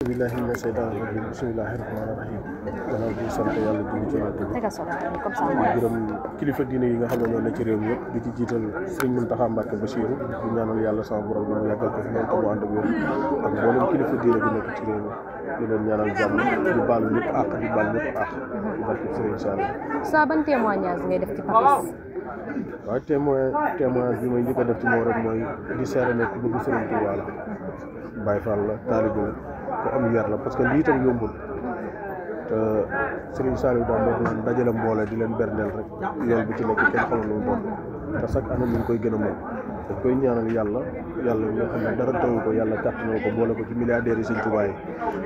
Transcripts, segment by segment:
billahi mina shaytaani rajiim bismillahi rahmaani rahiim gannaaw bi sant yàlla julli ci yonent bi gërëm kilifa diine yi nga xam ne ñoo ne ci réew mi yëpp di ci jiital Sëriñ Muntaxa Mbàkke Basiiru di ñaanal yàlla sama borom bi mu yàggal ko fi loolu te mu ànd ak wér ak mboolem kilifa diine bi nekk ci réew mi di leen ñaanal jàmm di baalu ñëpp àq di baal ñëpp àq di barke Sëriñ Saliou. saa ban témoignage ngay def ci Papis. waaw témoignage bi may njëkk a def ci moom rek mooy di seere ne ku bëgg Sëriñ Tuubaa la Baay Faal la taalibe la ko am yar la parce que lii tam yombul te Serigne Saliou daal wax naan dajale mboole di leen berndeel rek yool bi ci nekk kenn xamul lu mu doon te chaque année ñu ngi koy gën a moom dañ koy ñaanal yàlla nga xam ne dara tawu ko yàlla kàttanoo ko boole ko ci milliardaires yi Serigne Touba yi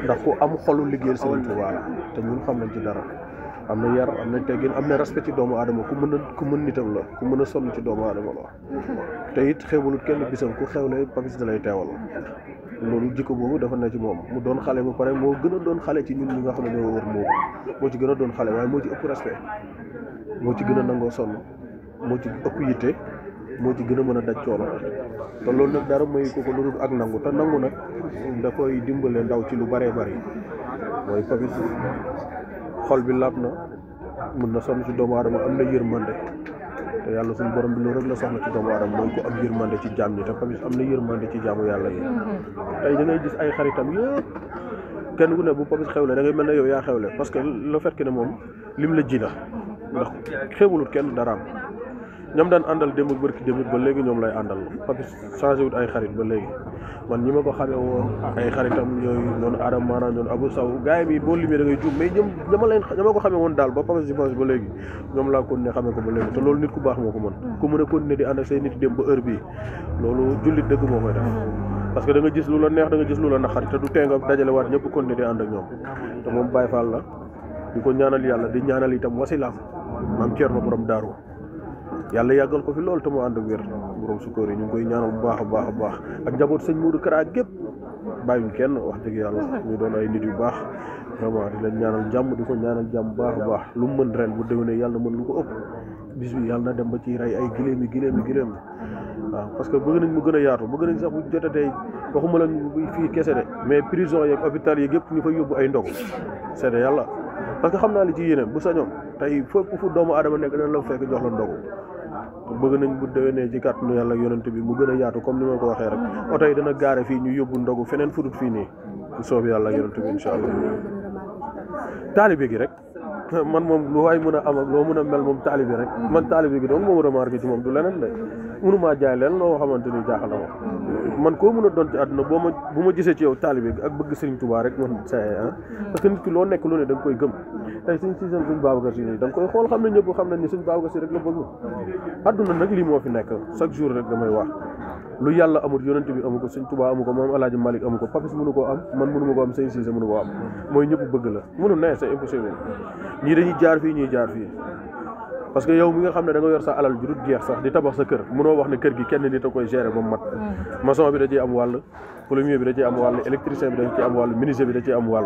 ndax ku am xolu liggéeyal Serigne Touba la te ñun xam nañ ci dara am na yar am na teggin am na respect ci doomu aadama ku mën nitam la ku mën a sonn ci doomu aadama la te it xewulut kenn bisam ku xewle Papis da lay teewal loolu jikko boobu dafa ne ci moom mu doon xale ba pare moo gën a doon xale ci ñun ñi nga xam ne ñoo wër moo ci gën a doon xale waaye moo ci ëpp respect moo ci gën a nangoo sonn moo ci ëpp yitte moo ci gën a mën a daj coono te loolu nag dara may ko lu dul ak nangu te nangu nag da koy dimbale ndaw ci lu bëree bëri mooy Papis xol bi laab na mën na sonn ci doomu aadama am na yërmande te yàlla suñu borom bi loolu rek la soxla ci doomu aadama mooy ko am yërmande ci jaam ñi te Papis am na yërmande ci jaamu yàlla yi tey da ngay gis ay xaritam yëpp kenn ku ne bu Papis xewle da ngay mel ne yow yaa xewle parce que le fait que ne moom lim la ji la ndax xewulut kenn daraam ñoom daan àndal démb ak bërki démb ba léegi ñoom lay àndal Papis changé wut ay xarit ba léegi man ñi ma ko xamee woon ay xaritam yooyu noonu Adama maanaam ñoonu Abou Sow gars yi boo limee da ngay juum mais ñama ko xamee woon daal ba Papis dimanche ba léegi ñoom laa continuer xamee ko ba léegi te loolu nit ku baax moo ko mën ku mën a continuer di ànd ak say nit dem ba heure bii loolu jullit dëgg moo koy def parce que da nga gis lu la neex da nga gis lu la naqari te du tee nga dajale waat ñëpp continuer di ànd ak ñoom te moom Baye Fall la di ko ñaanal yàlla di ñaanal itam wasilaam maam Thierno borom daaru yàlla yàggal ko fi loolu te mu ànd ak wér borom sukkoor yi ñu ngi koy ñaanal bu baax a baax a baax ak njaboot sëñ Modou Kara gépp bàyyuñ kenn wax dëgg yàlla ñu doon ay nit yu baax vraiment di leen ñaanal jàmm di ko ñaanal jàmm bu baax a baax lu mu mën ren bu déwénee yàlla mën lu ko ëpp bis bi yàlla na dem ba ci rey ay giléem yi waaw parce que bëgg nañ mu gën a yaatu bëgg nañ sax bu jotatee waxuma la fii kese de mais prison yeeg hôpital yeeg yëpp ñu fay yóbbu ay ndogu c'est de yàlla parce que xam naa li ci yéene bu sañoon tey fépp fu doomu aadama nekk dana la fekk jox la ndogu bëgg nañ bu déwénee ci kàttanu yàlla ak yonent bi mu gën a yaatu comme ni ma ko waxee rek oto yi dana gaare fii ñu yóbbu ndogu feneen fudut fii nii bu soob yàlla ak yonent bi incha allah taalibe gi rek man moom lu waay mën a am ak loo mën a mel moom taalibe rek man taalibe gi donc moom remarqué ci moom du leneen de mënumaa jaay leen loo xamante ni jaaxal na ma man koo mën a doon ci àdduna bu ma gisee ci yow taalibe gi ak bëgg Sëriñ Tuubaa rek man saye parce que nit ki loo nekk lu ne da nga koy gëm tey suñ sixième suñ Babacar Si da nga koy xool xam ne ñëpp xam nañ ni suñ Babacar Si rek la bëgg àdduna nag lii moo fi nekk chaque jour rek damay wax lu yàlla amul yonent bi amu ko Sëriñ Tuubaa amu ko moom Alaaji Malik amu ko Papis mënu koo am man mënu ma ko am Sëriñ Siise mënu koo am mooy ñëpp bëgg la mënu ne c'est impossible ñii dañuy jaar fii ñuy jaar fii parce que yow mi nga xam ne da nga yor sa alal ju dul jeex sax di tabax sa kër mënoo wax ne kër gi kenn nit a koy gérer ba mu mat maçon bi da ciy am wàll plombier bi da ciy am wàll électricien bi da ciy am wàll menuisier bi da ciy am wàll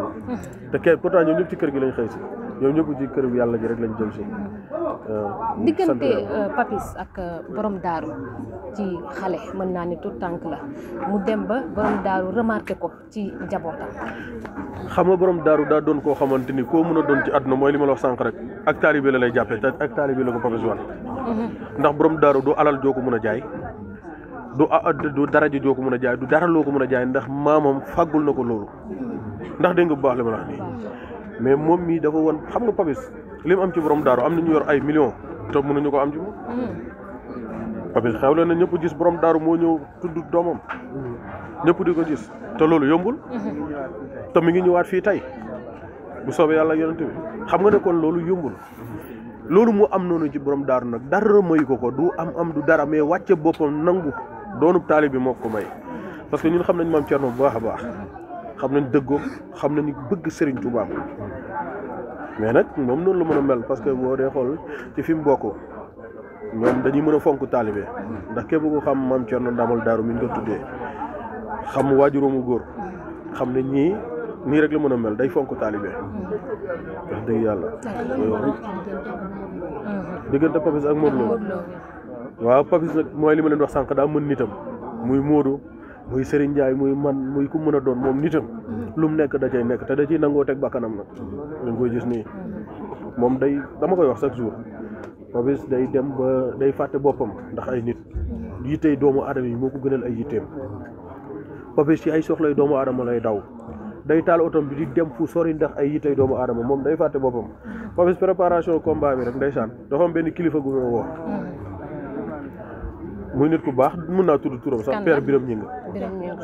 te kenn pourtant ñoom ñëpp ci kër gi lañ xëy si ñoom ñëpp ci kër gi yàlla ji rek lañ jëm si diggante Papis ak borom daaru ci xale mën naa ni tout tànk la mu dem ba borom daaru remarqué ko ci njabootam xam nga borom daaru daa doon koo xamante ni koo mën a doon ci àdduna mooy li ma la wax sànq rek ak taalibe la lay jàppee te ak taalibe la ko Papis wan ndax borom daaru du alal joo ko mën a jaay du daraja joo ko mën a jaay du dara loo ko mën a jaay ndax maamam fàggul na ko loolu ndax dégg nga bu baax li ma la wax nii mais moom mii dafa wan xam nga Papis li mu am ci borom daaru am na ñu yor ay millions te mënuñu ko am ci moom Papis xewle na ñëpp gis borom daaru moo ñëw tudd doomam ñëpp di ko gis te loolu yombul te mi ngi ñëwaat fii tey bu soobee yàlla yonent bi xam nga ne kon loolu yombul loolu mu am noonu ci borom daaru nag dara mayu ko du am du dara mais wàcce boppam nangu doonub taali bi moo ko may parce que ñun xam nañ maam Thierno bu baax a baax xam nañ dëggoom xam nañu bëgg Serigne Touba mais nag moom noonu la mën a mel parce que boo dee xool ci fi mu bokk ñoom dañuy mën a fonk taalibe ndax képp ko xam maam Thierno Ndamal Daaru mi ñu ko tuddee xam waajuróomu góor xam ne ñii nii rek la mën a mel day fonk taalibe wax dëgg yàlla diggante Papis ak Modou Lo waaw Papis nag mooy li ma leen wax sànq daa mën nitam muy Modou muy Serigne Ndiaye muy man muy ku mën a doon moom nitam lu mu nekk da cay nekk te da ciy nangoo teg bakkanam nag dañ koy gis nii moom day dama koy wax chaque jour Papis day dem ba day fàtte boppam ndax ay nit yittey doomu aadama yi moo ko gënal ay yitteem Papis ci ay soxlay doomu aadama lay daw day taal otom bi di dem fu sori ndax ay yittey doomu aadama moom day fàtte boppam Papis préparation combat bi rek ndeysaan dafa am benn kilifa gu ma woo muy nit ku baax mën naa tudd turam sax père Biram Ñing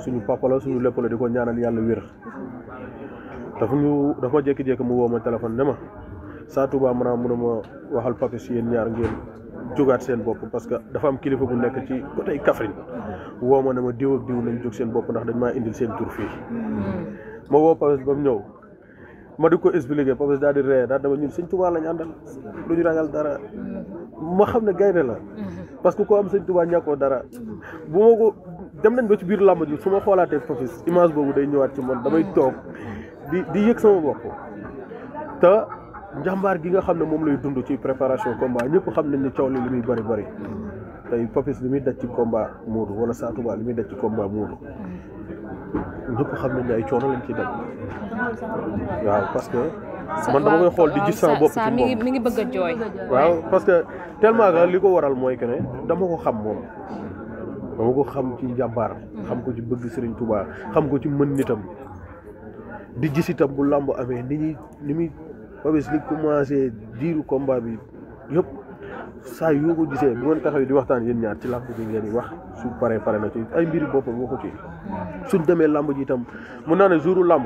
suñu papa la suñu lépp la di ko ñaanal yàlla wér dafa ma jékki-jékki mu woo ma téléphone ne ma Sa Touba mën a ma waxal Papis yéen ñaar ngeen jógaat seen bopp parce que dafa am kilifa bu nekk ci côté Kaffrine woo ma ne ma diw ak diw nañ jóg seen bopp ndax dañ maa indil seen tur fii ma woo Papis ba mu ñëw ma di ko expliquer Papis daal di ree daal dama ñun sëñ Touba lañ àndal lu ñu ragal dara ma xam ne gaynde la parce que ko am sëñ Touba ñàkkoo dara bu ma ko dem nañ ba ci biir làmb ji su ma xoolaatee Papis image boobu day ñëwaat ci man damay toog di yëg sama bopp te njàmbaar gi nga xam ne moom lay dund ci préparation combat ñëpp xam nañ ne coow li muy bëri bëri tey Papis li muy daj ci combat Modou wala Sa Touba li muy daj ci combat Modou ñëpp xam nañ ne ay coono lañ ci daj waaw parce que man dama koy xool di gis sama bopp ci moom mi ngi bëgg a jooy waaw parce que tellement que li ko waral mooy que ne dama ko xam moom dama ko xam ci njàmbaar xam ko ci bëgg Serigne Touba xam ko ci mën nitam di gis itam bu làmb amee ni muy Papis li commencé diiru combat bi yëpp saa yoo ko gisee bu ngeen taxawee di waxtaan yéen ñaar ci làmb ji ngeen di wax su pare na ci ay mbiri boppam waxu ci suñ demee làmb ji itam mun naa ne jouru làmb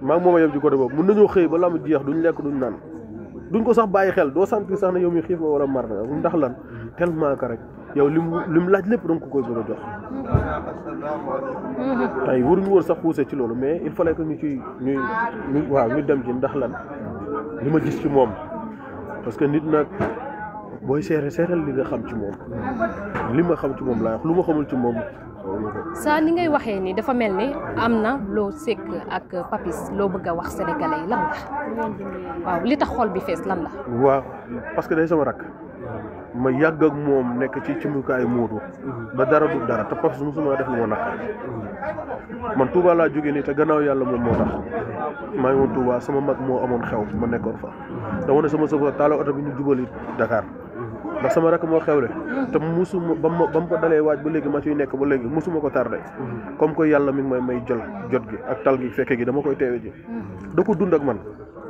maa ngi moom a yem ci côté boobu mun nañoo xëy ba làmb ji jeex duñ lekk duñ naan duñ ko sax bàyyi xel doo sentir sax ne yow mi xiif nga wala mar na ndax lan tellement que rek yow lim laaj lépp danga ko koy bëgg a jox tey waruñu woon sax xuuse ci loolu mais il fallait que ñu dem ci ndax lan li ma gis ci moom parce que nit nag booy seetal li nga xam ci moom li ma xam ci moom laa wax lu ma xamul ci moom saa ni ngay waxee ni dafa mel ni am na loo sekk ak Papis loo bëgg a wax sénégalais yi lan la waaw li tax xol bi fees lan la waaw parce que day sama rakk ma yàgg ak moom nekk ci cimukaayu Modou ba dara du dara te Papis musuma def lu ma naqari man Touba laa jógee nii te gannaaw yàlla moom moo tax maa ngi woon Touba sama mag moo amoon xew ma nekkoon fa dama ne sama chauffeur taala oto bi ñu jubali Dakar ndax sama rakk moo xewle te musuma ba mu ko dalee waaj ba léegi ma ciy nekk ba léegi musuma ko tardé comme que yàlla mi ngi may jël jot gi ak tal gi fekke gi dama koy teewe ji da ko dund ak man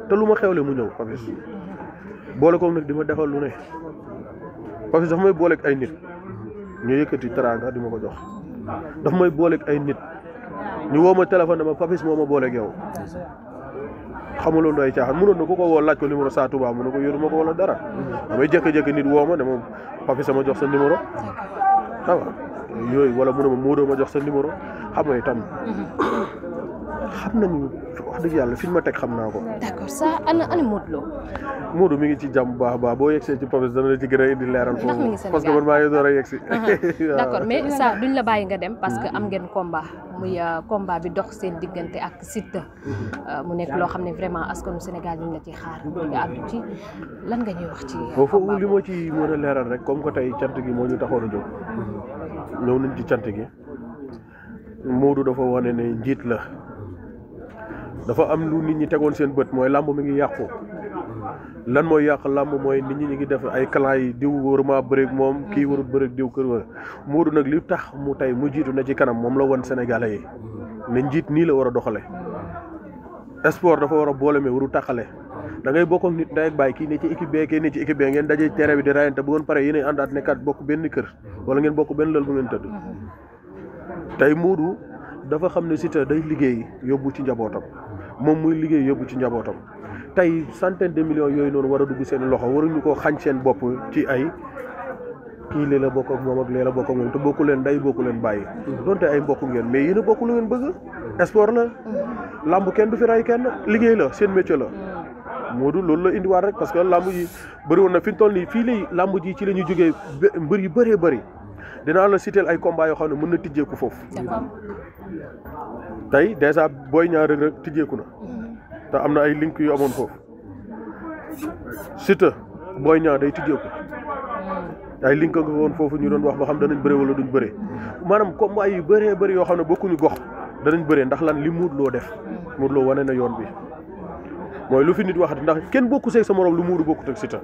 te lu ma xewle mu ñëw Papis boole ko nag di ma defal lu ne Papis dafa may booleeg ay nit ñu yëkkati teraanga di ma ko jox dafa may booleeg ay nit ñu woo ma téléphone dama Papis moo ma booleeg yow xamuloo ndoy caaxaan mënoon na ku ko woo laaj ko numéro Sa Touba mu ne ko yoruma ko wala dara damay jékki-jékki nit woo ma ne moom Papis sama jox sa numéro xam nga yooyu wala mu ne ma Modou ma jox sa numéro xam nga itam xam nañu wax dëgg yàlla fi ma teg xam naa ko. d'accord ça ana Modou Lo. Modou mi ngi ci jàmm bu baax a baax boo yegsee ci Papis dana la ci gën a indi leeral foofu parce que man maa ngi door a yegsi. d'accord mais ça duñ la bàyyi nga dem parce que am ngeen combat muy combat bi dox seen diggante ak Siteu mu nekk loo xam ne vraiment askanu Sénégal ñu ngi la ciy xaar nga àddu ci lan nga ñuy wax ci. foofu li ma ci mën a leeral rek comme que tey cant gi moo ñu taxoon a jóg ñëw nañ ci cant gi Modou dafa wane ne njiit la. dafa am lu nit ñi tegoon seen bët mooy làmb mi ngi yàqu lan mooy yàq làmb mooy nit ñi ñu ngi def ay clan yi diw waruma bëreeg moom kii warut bëreeg diw kër wa Modou nag li tax mu tey mu jiitu na ci kanam moom la won Sénégalais yi ne njiit nii la war a doxale sport dafa war a boole mais waru taxale da ngay bokk ak nit ndey ak baay kii ne ci équipe B kii ne ci équipe B ngeen daje terrain bi di rayante bu ngeen pare yéen a àndaat nekkaat bokk benn kër wala ngeen bokk benn lël bu ngeen tëdd tey Modou dafa xam ne Siteu day liggéey yóbbu ci njabootam moom muy liggéey yóbbu ci njabootam tey centaine de millions yooyu noonu war a dugg seen loxo waruñu ko xañ seen bopp ci ay kii lee la bokk ak moom ak lee la bokk ak moom te bokku leen nday bokku leen bàyyi donte ay mbokk ngeen mais yéen a bokk lu ngeen bëgg sport la làmb kenn du fi ray kenn liggéey la seen métier la Modou loolu la indiwaat rek parce que làmb ji bëri woon na fi ñu toll nii fii lay làmb ji ci la ñu jógee mbër yu bëree bëri dinaa la citeel ay combat yoo xam ne mën na tijjeeku foofu tey dèjà Boy Niang Reug Reug tijjeeku na te am na ay link yu amoon foofu Siteu Boy Niang day tijjeeku ay link nga woon foofu ñu doon wax ba xam danañ bëre wala duñ bëre maanaam combat yu bëree bëri yoo xam ne bokkuñu gox danañ bëre ndax lan li Modou Lo def Modou Lo wane na yoon bi mooy lu fi nit waxati ndax kenn bokku seeg sa morom lu Modou bokkut ak Siteu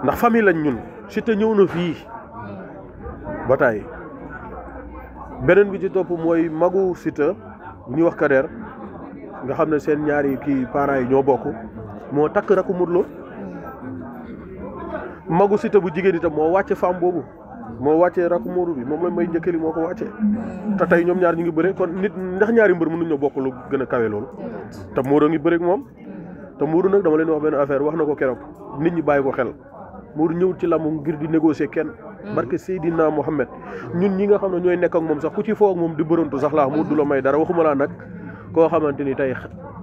ndax famille lañ ñun Siteu ñëw na fii ba tey beneen bi ci topp mooy magu Siteu bu ñuy wax Kader nga xam ne seen ñaari kii parents yi ñoo bokk moo takk rakku Modou Lo magu Siteu bu jigéen itam moo wàcce femme boobu moo wàccee rakku Modou bi moom la may njëkkali moo ko wàccee te tey ñoom ñaar ñu ngi bëre kon nit ndax ñaari mbër mënuñ ñoo bokk lu gën a kawe loolu te Modou ngi bëre ak moom te Modou nag dama leen wax benn affaire wax na ko keroog nit ñi bàyyi ko xel Modou ñëwul ci lamb ngir di négocier kenn barke Seydina Mohamed ñun ñi nga xam ne ñooy nekk ak moom sax ku ci foo ak moom di bërantu sax laa Modou du la may dara waxuma laa nag koo xamante ni tey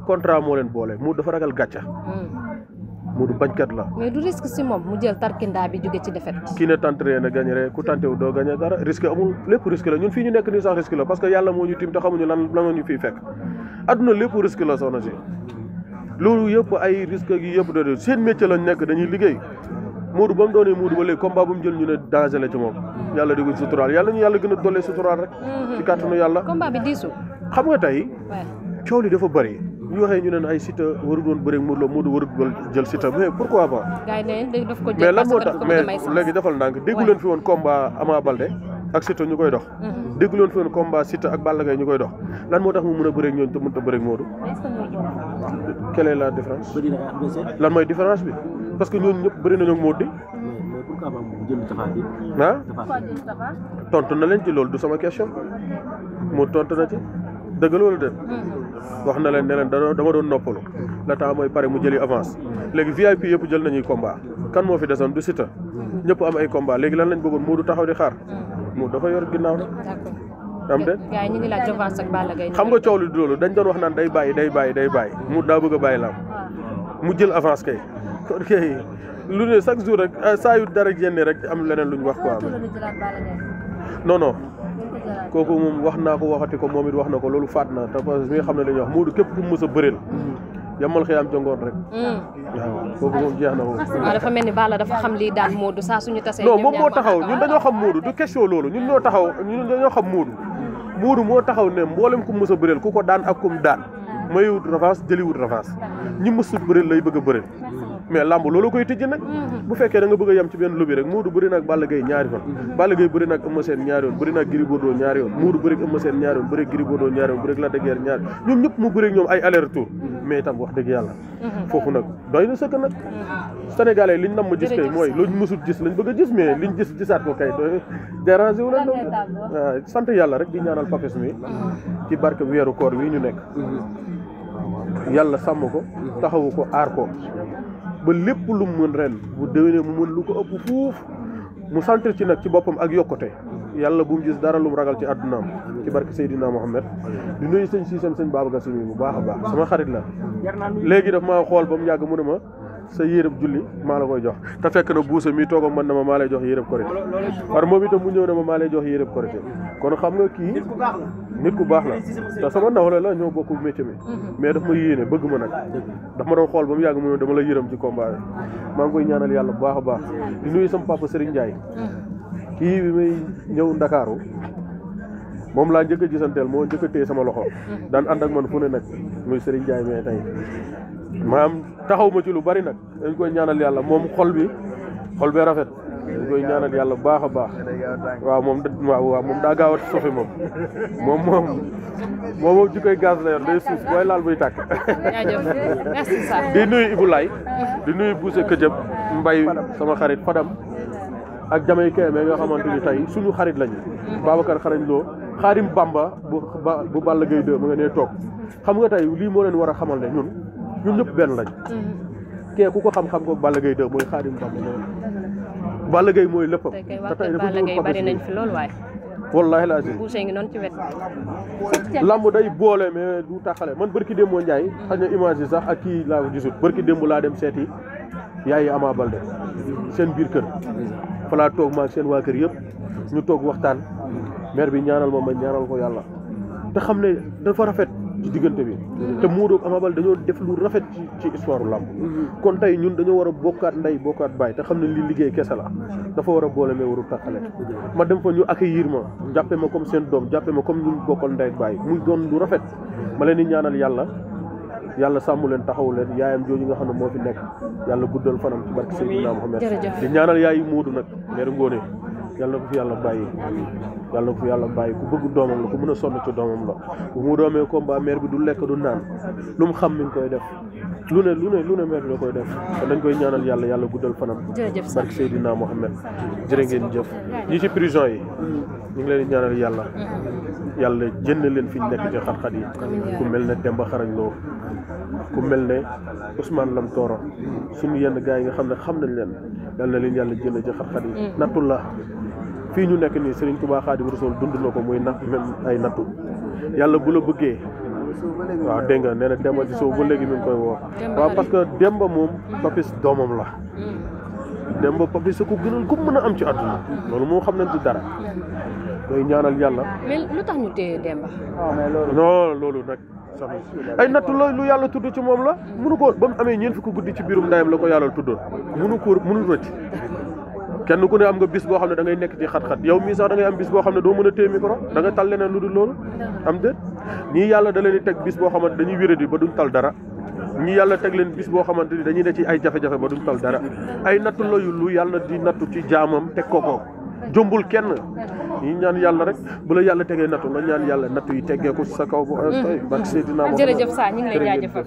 contrat moo leen boole Modou dafa ragal gàcca Modou bañkat la. mais du risque si moom mu jël tarkindaa bi jóge ci defet kii ne tenté na gagné rek ku tenté wu doo gagné dara risque amul lépp risque la ñun fii ñu nekk nii sax risque la parce que yàlla moo ñu tim te xamuñu lan ñu fiy fekk adduna lépp risque la soxna si loolu yëpp ay risque gi yëpp de seen métier lañ nekk dañuy liggéey Modou ba mu doonee Modou ba léegi combat bu mu jël ñu ne danger la ci moom yàlla di ko suturaal yàlla ñu yàlla gën a dollee suturaal rek ci kàttanu yàlla combat bi diisul xam nga tey coow li dafa bëri ñu waxee ñu ne ay Siteu waru doon bëri Modou Lo Modou waru jël Siteu mais pourquoi pas mais lan moo tax mais léegi defal ndànk déggu leen fi woon combat Ama Baldé ak Siteu ñu koy dox déggu leen fi woon combat Siteu ak Balla Gaye ñu koy dox lan moo tax mu mën a bëri ak ñooñu te mënut a bëri ak Modou quelle est la différence lan mooy différence bi parce que ñooñu ñëpp bëri nañu ak Modou tontu na leen ci loolu du sama question mu tontu na ci dëgg loolu de wax na leen ne leen dama doon noppalu la temps mooy pare mu jëli avance léegi VIP yëpp jël nañuy combat kan moo fi desoon du Siteu ñëpp am ay combat léegi lan lañ bëggoon Modou taxaw di xaar mu dafa yor ginnaaw rek am de gars yi ñu ngi laaj avance ak Balla Gaye xam nga coow li du loolu dañ doon wax naan day bàyyi mu daa bëgg a bàyyi lam mu jël avance kay kon kay lu ne chaque jour rek saa yu dara génne rek am leneen lu ñu wax quoi non kooku moom wax naa ko waxati ko moom it wax na ko loolu faat na te parce que mi nga xam ne dañuy wax Modou képp ku mës a bëreel yamal xëy am jongoon rek waaw kooku moom jeex na ko waaw dafa mel ni Balla dafa xam lii daan Modou saa suñu tasee non moom moo taxaw ñun dañoo xam Modou du question loolu ñun dañoo xam Modou moo taxaw ne mboolem ku mës a bëreel ku ko daan ak kum daan mayut revanche jëliwut revanche ñi mësut bëreel lay bëgg a bëreel mais lamb loolu koy tëjji nag bu fekkee da nga bëgg a yem ci benn lobby rek Modou bëri nag Balla Gaye ñaari yoon Balla Gaye bëri nag Eumeu Sène ñaari yoon bëri nag Gris Bordeaux ñaari yoon Modou bëri Eumeu Sène ñaari yoon bëri Gris Bordeaux ñaari yoon bëri Lac de Guiers ñaari ñoom ñëpp mu bëri ñoom ay aller retour mais itam wax dëgg yàlla foofu nag doy na sëkk nag sénégalais liñ nam ma gis kay mooy luñ mësut gis lañ bëgg a gis mais liñ gis gisaat ko kay dérangé wu leen waaw sant yàlla rek di ñaanal Papis mi ci barke weeru koor wi ñu nekk yàlla sàmm ko taxawu ko aar ko ba lépp lu mu mën ren bu déwénee mu mën lu ko ëpp fuuf mu sentir ci nag ci boppam ak yokkute yàlla bu mu gis dara lu mu ragal ci àddunaam ci barke Seydina Mohamed di nuyu sëñ Siisam sëñ Babacar Si bu baax a baax sama xarit la léegi daf maa xool ba mu yàgg mu ne ma sa yérëb julli maa la koy jox te fekk na buusa mi toogam man na ma maa lay jox yérëb korité par moom itam mu ñëw ne ma maa lay jox yérëb korité kon xam nga kii nit ku baax la te sama nawle la ñoo bokk métier mi mais daf ma yéene bëgg ma nag daf ma doon xool ba mu yàgg mu ne dama la yërëm ci combat bi maa ngi koy ñaanal yàlla bu baax a baax di nuyu sama papa Serigne Ndiaye kii bi may ñëw Ndakaaru moom laa njëkk a gisanteel moo njëkk a téye sama loxo daan ànd ak man fu ne nag muy Serigne Ndiaye mais tey maanaam taxaw ma ci lu bari nag dañ koy ñaanal yàlla moom xol bi rafet dañ koy ñaanal yàlla bu baax a baax waaw moom daa gaaw a sofe moom ji koy gaz la yor day suus booy laal buy tàkk di nuyu Ibou Laye di nuyu Bousse Këjëb Mbay sama xarit Fadam ak jamay keeme nga xamante ni tey suñu xarit lañu Babacar xarañ loo Xaadim Bamba bu Balla Gaye 2 mu nga nee toog xam nga tey lii moo leen war a xamal ne ñun ñëpp benn lañ kee ku ko xam-xam ko Balla Gaye 2 mooy Xaadim Bamba Balla Gaye mooy léppam te tey dafa ñëw bari nañ fi lool waaye wallaahi laa Boucher ngi noonu ci wet lamb day boole mais du taxale man barki démb moo Njaay xëy na image yi sax ak kii laa ko gisut barki démb laa dem seeti yaayi Ama Baldé seen biir kër fa laa toog maag seen waa kër yëpp ñu toog waxtaan maire bi ñaanal ma ñaanal ko yàlla te xam ne dafa rafet ci diggante bi te Modou ak Ama Baldé dañoo def lu rafet ci histoire làmb kon tey ñun dañoo war a bokkaat ndey bokkaat baay te xam ne li liggéey kese la dafa war a boole mais warul taxale ma dem fa ñu accueillir ma jàppe ma comme seen doom jàppe ma comme ñun bokkal ndey ak baay muy doon lu rafet ma leen di ñaanal yàlla sàmm leen taxaw leen yaayam jooju nga xam ne moo fi nekk yàlla guddal fanam ci barke Seydina Mohamed di ñaanal yaayu Moodu nag mère Ngone yàlla na ko fi yàlla bàyyi ku bëgg doomam la ku mën a sonn ci doomam la bu mu doomee combat mère bi du lekk du naan lu mu xam mi ngi koy def lu ne mère bi da koy def te dañ koy ñaanal yàlla guddal fanam barke Seydina Mohamed jërë ngeen jëf ñi ci prison yi ñu ngi leen di ñaanal yàlla jënd leen fi ñu nekk ci xat-xat yi ku mel ne Demba Xarañ Lo ku mel ne Ousmane Lam Tooro suñu yenn gars yi nga xam ne xam nañ leen yal na leen yàlla jënd ci xat-xat yi nattu la fii ñu nekk nii Serigne Touba Xaadimu Rasuul dund na ko muy même ay nattu yàlla bu la bëggee waaw dégg nga nee na Demba ci suuf ba léegi mi ngi koy woo waaw parce que Demba moom Papis doomam la Demba Papis sa ko gënal ku mën a am ci àdduna loolu moo xam nañ ci dara koy ñaanal yàlla. mais lu tax ñu téye Demba. non loolu nag sax ay nattu la lu yàlla tudd ci moom la mënu ko ba mu amee ñeent fukki guddi ci biirum ndeyam la ko yàlla tuddoon mënu rëcc kenn ku ne am nga bis boo xam ne da ngay nekk ci xat-xat yow mii sax da ngay am bis boo xam ne doo mën a téye micro da nga tal leneen lu dul loolu am déet ñii yàlla da leen di teg bis boo xamante dañuy wéradi ba duñ tal dara ñii yàlla teg leen bis boo xamante ni dañuy ne ci ay jafe-jafe ba duñ tal dara ay nattu la yu lu yàlla di nattu ci jaamam teg ko jombul kenn ñi ñaan yàlla rek bu la yàlla tegee nattu nga ñaan yàlla nattu yi teggee ko sa kaw bu barke Seydina jërëjëf Sa ñu ngi lay jaajëfal